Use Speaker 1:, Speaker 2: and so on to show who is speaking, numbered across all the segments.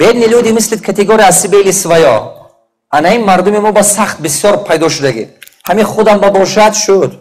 Speaker 1: Бедные люди мыслят категория о себе или своё. Ана ин мардуми мо ба сахт бисёр пайдо шудагӣ. Ҳамин худам ба бошад, шуд,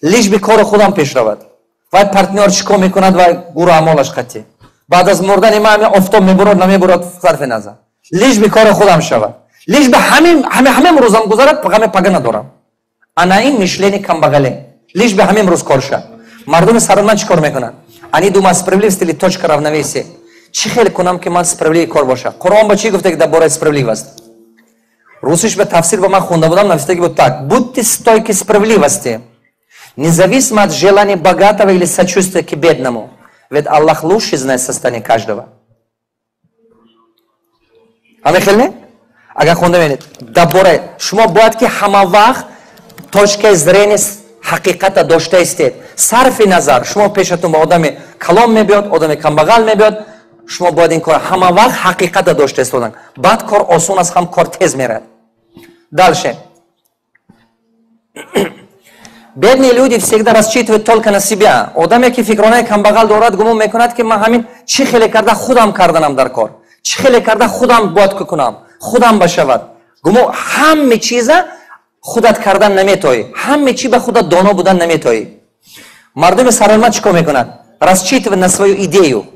Speaker 1: лишь бы кори худам пеш равад. Вай партнёр чӣ кор мекунад, вай гуру амолаш қатъӣ. Баъд аз мурдани ман ҳамин офтоб мебурад, намебурад, сарфи назар, лишь бы кори худам шавад, лишь бы ҳамин рӯзам гузарад, ғами пага надорам. Ана ин мышление камбағале, лишь бы ҳамин рӯз кор шавад. Мардуми сарватманд чӣ кор мекунанд? Они думают справедливость или точка равновесия. Чӣ хел кунам, ки ман справедливый кор бошад? Қуръон ба чӣ гуфта, ки дар бораи справедливость? Русиш ба тафсир ба ман хонда будам, навиштаги буд так: «Будьте стойки справедливости, независимо от желания богатого или сочувствия к бедному, ведь Аллах лучше знает состояние каждого». Ҳамин хел не? Агар хонда бинед, дар бораи шумо бояд ки ҳама вақт точкаи зрения ҳақиқата дошта истед, сарфи назар шумо пешатон ба одами калон мебиёд, одами камбағал мебиёд, шумо бояд ин кор ҳама вақт ҳақиқата дошта истодан. Баъд кор осон аст, ҳам кор тез мерад. Дальше. Бедные люди всегда рассчитывают только на себя. Одаме ки фикронаи камбағал дорад, гумон мекунад, ки ман ҳамин чӣ хеле карда худам карданам дар кор, чӣ хеле карда худам бояд кунам, худам башавад. Гумон ҳаме чиза худат кардан наметоӣ, ҳаме чи ба худат доно будан наметоӣ. Мардуми сарватманд чӣ кор мекунад? Рассчитывать на свою идею.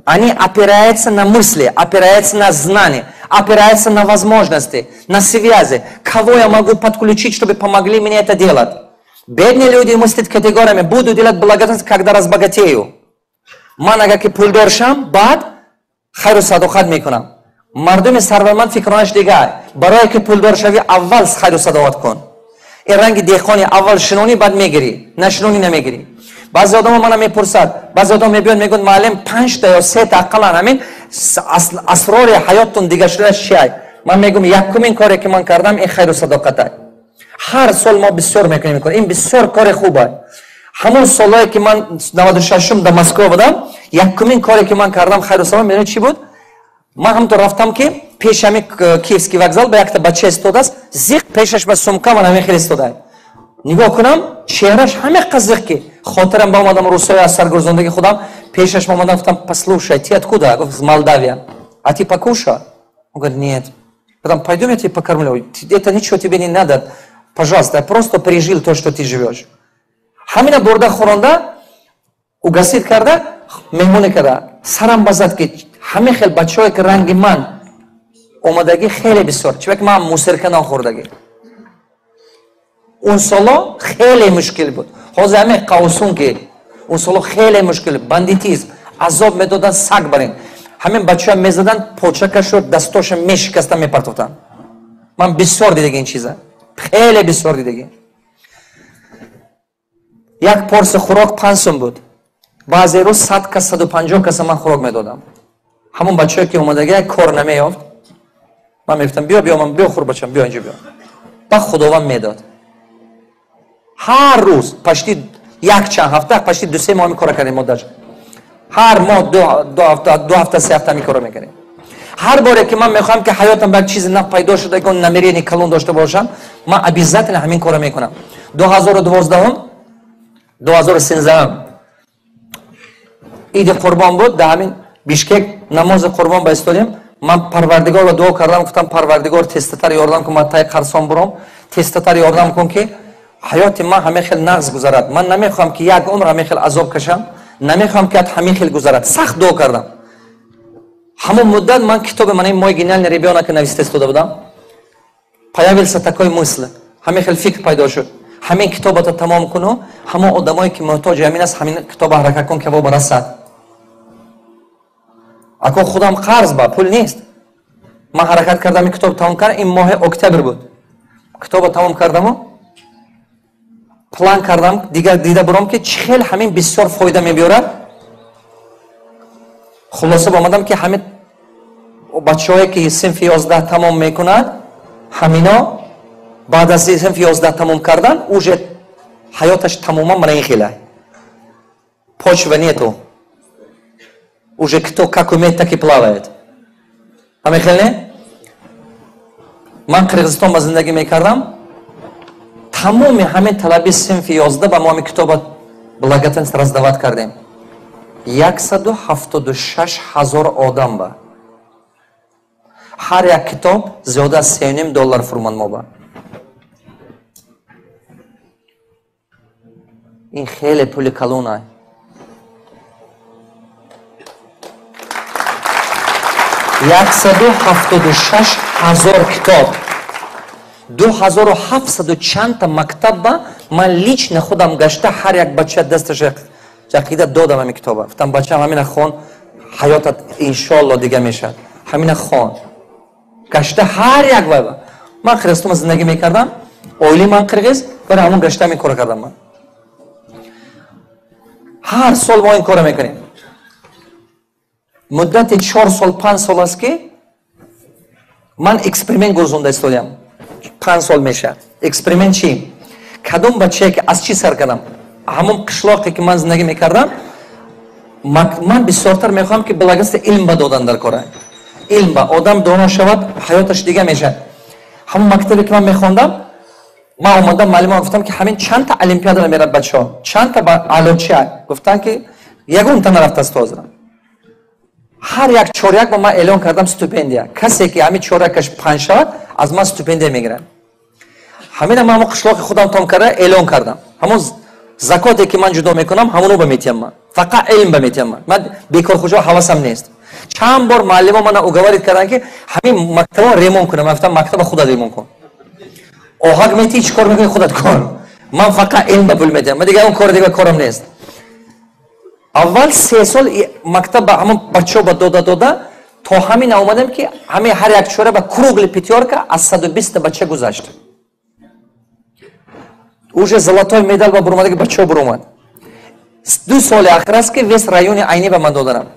Speaker 1: Они опираются на мысли, опираются на знания, опираются на возможности, на связи. Кого я могу подключить, чтобы помогли мне это делать? Бедные люди мыслят категориями: буду делать благотворительность, когда разбогатею. Ман агар ки пулдор шам, баъд хайру садоқат мекунам. Мардуми сарватманд фикронаш дигар: барое ки пулдор шавӣ, аввал хайру садоқат кун. Ин ранги деҳқони: аввал шинонӣ, баъд мегирӣ, нашинонӣ, намегирӣ. Баъзе одамо мана мепурсад, баъзе одам мебиёд, мегӯяд: «Муаллим, панҷта ё сета ақаллан ҳамин асрори ҳаёттон дигар шудааш чиай?» Ман мегӯям: якумин коре ки ман кардам, ин хайру садоқата. Ҳар сол мо бисёр мекунем. Ин бисёр кори хуба. Ҳамон солое ки ман 96-ум дар Москва будам, якумин коре ки ман кардам хайру садоқат, медонед, чӣ буд? Ман ҳамто рафтам, ки пеши ҳами Киевский вокзал ба якта бача истодааст, зиқ, пешаш ба сумка ман ҳамин хел истода. Нигоҳ кунам, чеҳраш ҳамеқа зиқ, ки хотирам ба омадам рӯсои аз саргузондагии худам. Пешаш омадам, гуфтам: «Послушай, ты откуда?» Гуфт: «Молдавия». «А ты покушал?» Он говорит: «Нет». Потом: «Пойдем, я тебя покормлю, это ничего тебе не надо, пожалуйста, я просто пережил то, что ты живешь». Ҳамина бурда, хӯронда, угостить карда, меҳмонӣ карда. Сарам базад, ки ҳамин хел бачаҳое ки ранги ман омадагӣ хеле бисёр, чунки ман мусорка нахӯрдагӣ. Он соло хеле мушкил буд, ҳозир ҳамин қавсун, ки он соло хеле мушкил, бандитизм, азоб медоданд саг барин. Ҳамин бачаҳо мезаданд, почакашу дастоша мешикастан, мепартофтанд. Ман бисёр дидаги ин чиза, хеле бисёр дидаги. Як порция хӯрок 5 сум буд. Баъзе рӯз 100 кас, 150 каса ман хӯрок медодам. Ҳамон бачае ки омадага, кор намеёфт, ман мегуфтам: «Биё, биё, ман, биё, хур, бачам, биё инҷо, биё». Ба Худованд медод. Ҳар рӯз почти як чанд ҳафта, почти 2-3 моҳ ҳамин кора кардем. Мо даже ҳар моҳ 2 ҳафта, 2 ҳафта, 3 ҳафта ҳамин кора мекардем. Ҳар боре ки ман мехоҳам, ки ҳаётам ба як чизи нав пайдо шуда, ягон намерение калон дошта бошам, ман обязательно ҳамин кора мекунам. 2012-ум, 2013-ум Иди Қурбон буд. Дар ҳамин Бишкек намози қурбон ба истодем. Ман Парвардигорро дуо кардам, гуфтам: «Парвардигор, тезтатар ёрдам кун, ман таи қарсон буром, тезтатар ёрдам кун, ки ҳаёти ман ҳамин хел нағз гузарад. Ман намехоҳам, ки як умр ҳамин хел азоб кашам, намехоҳам, ки ҳамин хел гузарад». Сахт дуо кардам. Ҳамон муддат ман китоби ман «Мой гениальный ребенок» нависта истода будам. Появился такой мысль, ҳамин хел фикр пайдо шуд: ҳамин китобата тамом куну ҳамон одамое ки муҳтоҷи ҳамин аст, ҳамин китоба ҳаракат кун, ки во барасад. Ако худам қарз ба пул нест. Ман ҳаракат кардам, ин китоб тамом кардам. Ин моҳи октябр буд. Китоба тамом кардаму план кардам, дигар дида буром, ки чӣ хел ҳамин бисёр фоида мебиёрад. Хулоса омадам, ки ҳамин бачаҳое ки синфи 11 тамом мекунад, ҳамино баъд аз синфи 11 тамом кардан уже ҳаёташ тамоман мана ин хела, почва нету, уже кто как умеет, так и плавает. Ҳамин хел не? Ман Қирғизистон ба зиндагӣ мекардам. Тамоми ҳамин талаби синфи 11 ба мо ҳамин китоба благотворительность раздавать кардем, 176 000 одам ба. Ҳар як китоб зиёда аз $3.5 фурӯманд моба. Ин хеле пули калон. 176 000 китоб, 2700 чандта мактабба ман лично худам гашта, ҳар як бача дасташ ақида додам ҳамин китоба. Гуфтам: «Бачам, ҳамина хон, ҳаётат иншоалло дига мешавад, ҳамина хон». Гашта ҳар як вайба. Ман Қирғизистома зиндагӣ мекардам, оилаи ман қирғиз, барои ҳамон гашта ҳамин кора кардам. Ман ҳар сол мо ин кора мекунем. Муддати 4 сол, 5 сол аст, ки ман эксперимент гузонда истодиям. 5 сол мешавад. Эксперимент чӣ? Кадом бачае ки, аз чӣ сар кардам? Ҳамон қишлоқе ки ман зиндагӣ мекардам, ман бисёртар мехоҳам, ки благоста илм ба додан дар кора. Илм ба одам доно шавад, ҳаёташ дига мешавад. Ҳамон мактабе ки ман мехондам, ман омадам, маълима гуфтам, ки ҳамин чандта олимпиада мерад бачаҳо, чандта ба аълочия? Гуфтанд, ки ягонта нарафтааст ҳозира. Ҳар як чоряк ба ман эълон кардам стипендия. Касе ки ҳамин чорякаш панҷ шавад, аз ман стипендия мегирад. Ҳамина ман ҳамон қишлоқи худам том карда эълон кардам. Ҳамон закоте ки ман ҷудо мекунам, ҳамоно ба метиҳам. Ман фақат илм ба метиҳам. Ман бекорхӯҷа ҳавасам нест. Чанд бор муаллимо мана уговорить карданд, ки ҳамин мактабо ремонт кунам. Ман гуфтам: «Мактаба худат ремонт кун, оҳак метиҳӣ, чӣ кор мекунӣ, худат кун. Ман фақат илм ба пул метиҳам, ман дигар он кори дига корам нест». Аввал 3 сол мактаб ба ҳамон бачаҳо ба дода дода, то ҳамин омадем, ки ҳамин ҳар як чора ба круглый пятёрка аз 120 бача гузашт. Уже золотой медал ба буромадаги бачаҳо буромад. 2 соли ахир аст, ки весь райони Айнӣ ба ман додарам.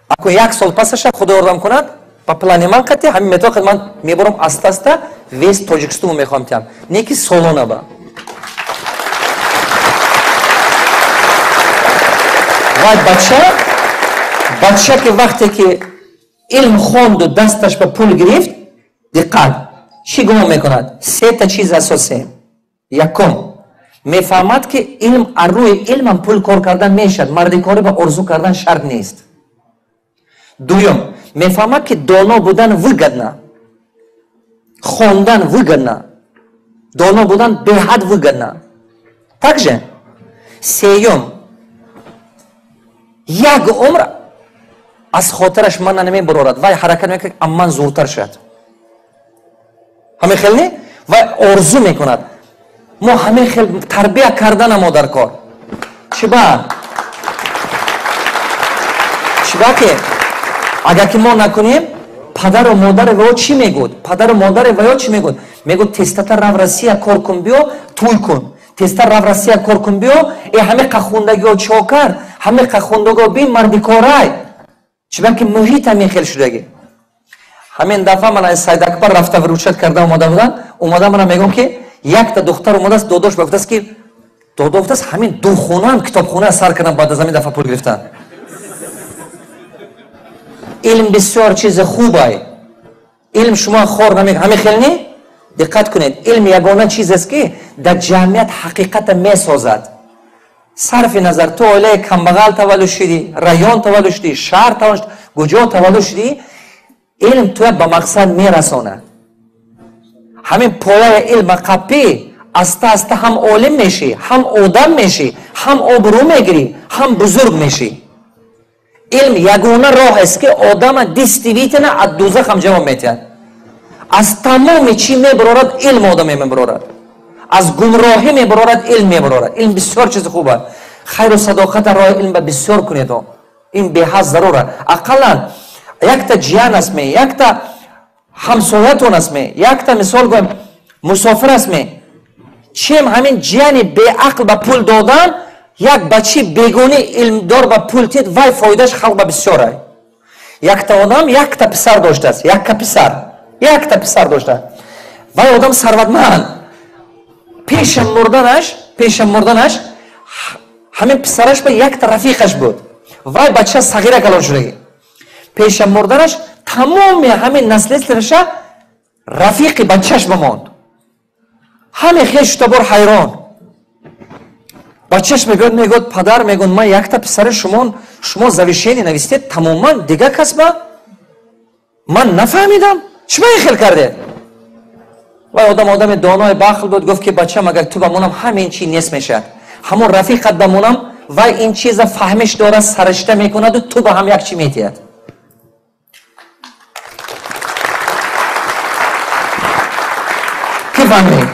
Speaker 1: Ако як сол пасаша, Худо ёрдам кунад, ба плани ман қати ҳамин метоқи ман мебурам, аста аста весь Тоҷикистонро мехоҳам тиҳам, не ки солона ба. Вай бача ки вақте ки илм хонду, дасташ ба пул гирифт, диққат, чӣ гумон мекунад? Сета чиз асосӣ. Якум, мефаҳмад, ки илм, аз рӯи илмам пул кор кардан мешавад, мардикорӣ ба орзу кардан шарт нест. Дуюм, мефаҳмад, ки доно будан выгодно, хондан выгодно, доно будан беҳад выгодно. Также сеюм, як умр аз хотираш мана намебарорад, вай ҳаракат мекунад, амман зуртар шавад. Ҳамин хел не? Вай орзу мекунад. Мо ҳамин хел тарбия карданамо дар кор. Чиба ки агар ки мо накунем, падару модари ваё чӣ мегӯд? Падару модари ваё чӣ мегӯд? Мегӯд: «Тезтар рав Россия, кор кун, биё, тӯй кун. Тезтар рав Россия, кор кун, биё. Э, ҳамин қахондагиҳо чо кард? Ҳамин қахондагиҳо бин, мардикорай». Чиба ки муҳит ҳамин хел шудагӣ. Ҳамин дафъа ман аз Сайдакбар рафта выручать карда омода будам. Омода мана мегӯм, ки якта духтар омадааст, додош ба гуфтааст, ки додо гуфтааст, ҳамин духонаам китобхона сар кардам баъд аз ҳамин дафъа пул гирифтан. Илм бисёр чизи хубай. Илм шумо хор наме. Ҳамин хел не? Диққат кунед, илм ягона чизест, ки дар ҷамъият ҳақиқата месозад. Сарфи назар ту оилаи камбағал таваллуд шудӣ, район таваллуд шудӣ, шаҳр таваллуд шудӣ, куҷо таваллуд шудӣ, илм туя ба мақсад мерасонад. Ҳамин пояи илма қапӣ, аста аста ҳам олим мешӣ, ҳам одам мешӣ, ҳам обрӯ мегирӣ, ҳам бузург мешӣ. Илм ягона роҳ аст, ки одама действительно аз дузах ҳам ҷавоб метиҳад. Аз тамоми чӣ мебарорад? Илм одаме мебарорад, аз гумроҳӣ мебарорад, илм мебарорад. Илм бисёр чизи хуб аст. Хайру садоқата роҳи илм ба бисёр кунед. Ин беҳад зарур аст. Ақаллан якта ҷиян аст ме, якта ҳамсоятон аст ме, якта, мисол гӯем, мусофир аст ме, чем ҳамин ҷияни беақл ба пул додан, як бачи бегуни илмдор ба пул тид, вай фоидааш халқ ба бисёр. Якта одам якта писар доштааст, якка писар, якта писар доштааст. Вай одам сарватманд. Пеша мурданаш ҳамин писараш ба якта рафиқаш буд. Вай бача сағира калон шудагӣ. Пеша мурданаш тамоми ҳамин наследство ша рафиқи бачаш бимонд. Ҳаме хешу табор ҳайрон. Бачаш мегӯяд, мегӯяд: «Падар, мегӯяд, ман якта писари шумо, шумо завещание навистед тамоман дига кас ба, ман нафаҳмидам. Чӣ ба ин хел кардед? Вай одам одами донои бахл буд, гуфт ки бачам, агар ту ба монам ҳамин чи нест мешавад. Ҳамон рафиқат ба монам, вай ин чиза фаҳмиш дорад, саришта мекунаду ту ба ҳам як чи метиҳад. Ки фаҳмид?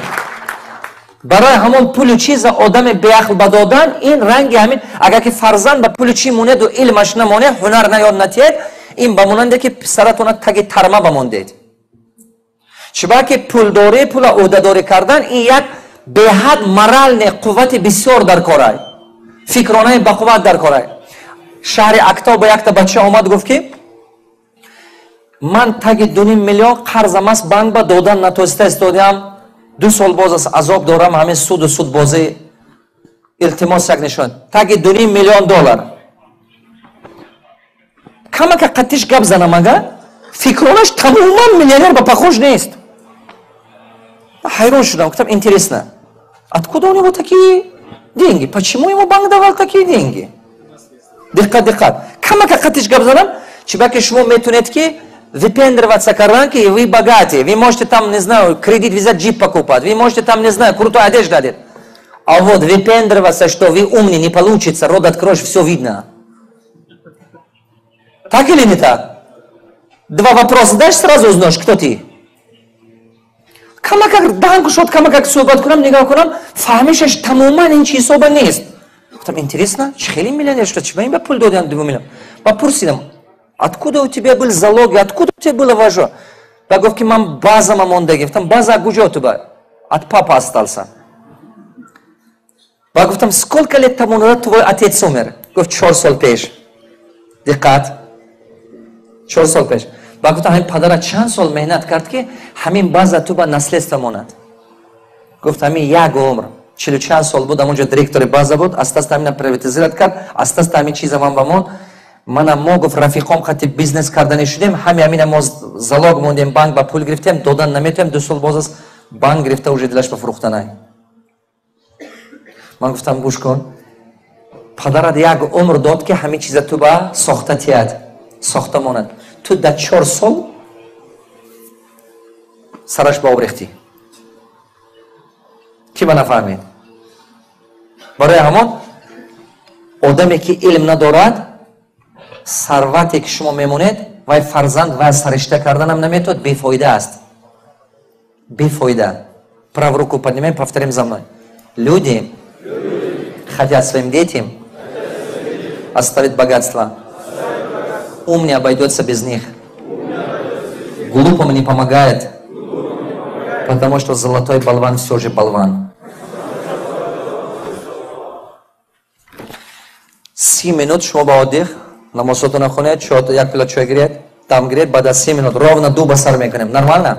Speaker 1: Барои ҳамон пулу чиза одами беақл ба додан ин ранги ҳамин, агар ки фарзанд ба пулу чӣ монеду илмаш намонед, ҳунар наёд натиҳед, ин ба монанде ки писаратона таги тарма бамондед. Чиба ки пулдорӣ, пула ӯҳдадорӣ кардан ин як беҳад моральный қуввати бисёр дар корай, фикронаи бақувват дар корай. Шаҳри Актов ба якта бача омад, гуфт ки ман таги 2,5 миллион қарзам аст, банк ба додан натоиста истодиам, 2 сол боз аст азоб дорам, ҳамин суду судбозӣ, илтимос як нишон. Таги 2,5 миллион доллар. Камака қаттиш гап занам, ага фикронаш тамоман миллионер ба похож нест. Ҳайрон шудам, гуфтам интересно, откуда у него такие деньги, почему ему банк давал такие деньги? Диққат, диққат, камака қаттиш гап занам, чибаки шумо метунед ки выпендриваться кардан, ки вы богатые, вы можете там, не знаю, кредит взять, джип покупать, вы можете там, не знаю, крутую одежду одеть. А вот выпендриваться, что вы умный, не получится, рот откроешь, все видно. Так или не так? Два вопроса дашь, сразу узнаешь, кто ты. Камакак данг шуд, камакак суҳбат кунам, нигоҳ кунам, фаҳмишаш тамоман ин чизҳоба нест. Гуфтам, интересно, чӣ хеле миллионер шуда, чӣ ба ин ба пул додиам 2 миллион? Ба пурсидам, откуда у тебя был залоги, откуда у тебя было важо? Ба гуфт ки ман базама мондаги. Гуфтам, база куҷо ту ба? От папа остался. Ба гуфтам, сколько лет тому назад твой отец умер? Гуфт, 4 сол пеш. Диққат, 4 сол пеш. Ба гуфтам, ҳамин падара чанд сол меҳнат кард ки ҳамин база ту ба наследство монад? Гуфт, ҳамин як умр, 40 чанд сол буд, ҳамонҷо директори база буд, аста-аста ҳамина приватизировать кард, аста-аста ҳамин чиза ман ба монд. Манам мо, гуфт, рафиқом қати бизнес кардани шудем, ҳами ҳамина мо залог мондем, банк ба пул гирифтем, додан наметавем, 2 сол боз аст банк гирифта уже дилаш ба фурӯхтанай. Ман гуфтам, гӯш кун, падарат як умр дод ки ҳамин чиза ту ба сохта тиҳад, сохта монад. Ту дар 4 сол сараш ба об рехтӣ. Ки ба нафаҳмед? Барои ҳамон одаме ки илм надорад, сарвате ки шумо мемонед, вай фарзанд вай саришта карданам наметавад, бефоида аст. Бефоида. Правую руку поднимаем, повторим за мной. Люди хотят своим детям оставить богатство. Ум не обойдется без них. Глупому не помогает, потому что золотой болван все же болван. 30 минут шумо ба отдых, намозотона хонед, як пила чой гиред, дам гиред, баъд аз 30 минут ровно 2 ба сар мекунем. Нормально?